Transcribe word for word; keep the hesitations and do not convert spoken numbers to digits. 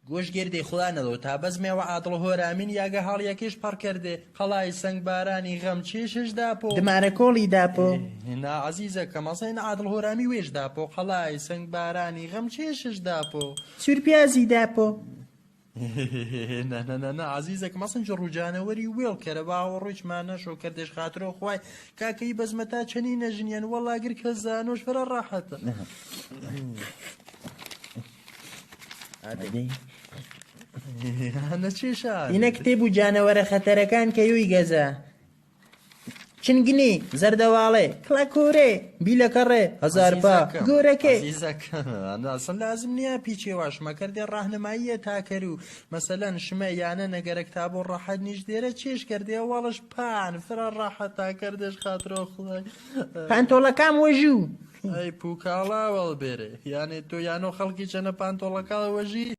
گوش گردێ خودا نەدۆ تا بەزمێ وە عادڵ هۆرامین یاگە هاڵیەکێش پەڕ کردێ. قەڵای سەنگ بارانی غەم چێشش داپۆ. دمارە کۆڵی داپۆ. ئێ، نا عەزیزەکەم، ئەسڵەن عادڵ هۆرامی وێش داپۆ. قەڵای سەنگ بارانی غەم چێشش داپۆ. سوور پیازی داپۆ. نا، نا، نا، نا، عەزیزەکەم، ئەسڵەن جڕ و جانەوەری وێڵ کەرە، با وە ڕوویچمان نەشۆ کردێش خاترۆ خوای. کاکەی بەزمە تا چەنی نەژنیەن، وەڵا گر کە زانۆش فرە ڕاحەتە. ئادەی. ئینە کتێب و جانەوەرە خەتەرەکان کە یوی گەزە. چنگنی، زەردەواڵێ، کڵەکورێ، بیلەکەڕێ، هەزار پا، عەزیزەکەم، گۆرەکێ. عەزیزەکەم، ئەسڵەن لازم نیە پیچێ وا شمە کردێ ڕاهنماییە تا کەرو. مەسەلەن، شمە یانە نەگەرەک تا بۆ ڕەحەت نیش دێرە چێش کردێ، وەڵش پان، فرە ڕەحەت تا کردێش خاترۆ خوای. پانتۆڵەکام وەژوو. ئەی پووکاڵا وەڵ بێرێ. یانێ تۆ یانۆ خەڵکی چەنە پانتۆڵەکاڵ وەژی؟